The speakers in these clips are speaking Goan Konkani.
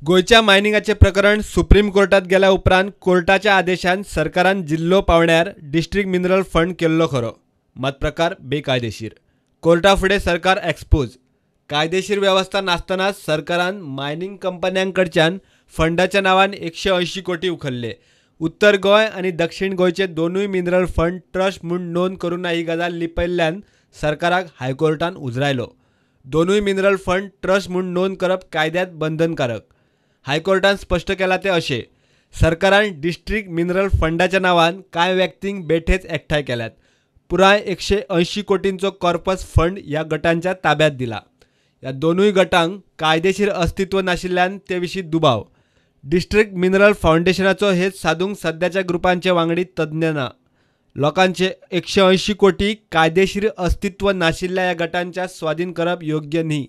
गोंयच्या मायनिंगाचें प्रकरण सुप्रीम कोर्टात गेल्या उपरांत कोर्टाच्या आदेशान सरकारान जिल्लो पावण्यार डिस्ट्रिक्ट मिनरल फंड केल्लो खरो, मात प्रकार बेकायदेशीर. कोर्टा फुडें सरकार एक्सपोज. कायदेशीर वेवस्था नासतनाच सरकारान मायनिंग कंपन्यांकडच्यान फंडाच्या नांवान 180 कोटी उखल्ले. उत्तर गोंय आनी दक्षिण गोंयचे दोनूय मिनरल फंड ट्रस्ट म्हूण नोंद करूंक ना ही गजाल लिपयल्ल्यान सरकाराक हायकोर्टान उजरायलो. दोनूय मिनरल फंड ट्रस्ट म्हूण नोंद करप कायद्यात बंधनकारक. हायकोर्टान स्पश्ट केलां तें अशें, सरकारान डिस्ट्रिक्ट मिनरल फंडाच्या नांवान कांय व्यक्तींक बेठेच एकठांय केल्यात. पुराय 180 कोटींचो कॉर्पस फंड ह्या गटांच्या ताब्यात दिला. ह्या दोनूय गटांक कायदेशीर अस्तित्व नाशिल्ल्यान ते विशीं दुबाव. डिस्ट्रिक्ट मिनरल फावंडेशनाचो हेत सादूंक सद्याच्या ग्रुपांचे वांगडी तज्ञ ना. लोकांचे 180 कोटी कायदेशीर अस्तित्व नाशिल्ल्या ह्या गटांच्या स्वाधीन करप योग्य न्ही.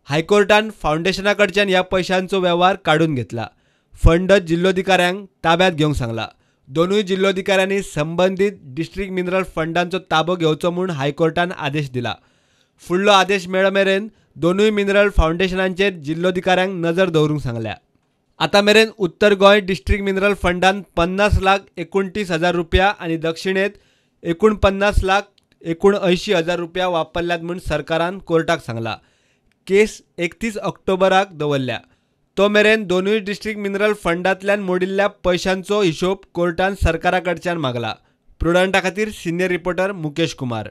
हायकोर्टान फावंडेशना कडच्यान ह्या पयशांचो वेव्हार काडून घेतला. फंड जिल्लोधिकाऱ्यांक ताब्यात घेवंक सांगला. दोनूय जिल्लोधिकाऱ्यांनी संबंदीत डिस्ट्रिक्ट मिनरल फंडांचो ताबो घेवचो म्हूण हायकोर्टान आदेश दिला. फुडलो आदेश मेळ मेरेन दोनूय मिनरल फावंडेशनांचेर जिल्लोधिकाऱ्यांक नजर दवरूंक सांगल्या. आतां मेरेन उत्तर गोंय डिस्ट्रिक्ट मिनरल फंडान 50,29,000 रुपया आनी दक्षिणेंत 49,79,000 रुपया वापरल्यात म्हूण सरकारान कोर्टाक सांगला. केस 31 ऑक्टोबराक दवरल्या. तो मेरेन दोनूय डिस्ट्रिक्ट मिनरल फंडांतल्यान मोडिल्ल्या पयशांचो हिशोब कोर्टान सरकारा कडच्यान मागला. प्रुडंटा खातीर सिनियर रिपोर्टर मुकेश कुमार.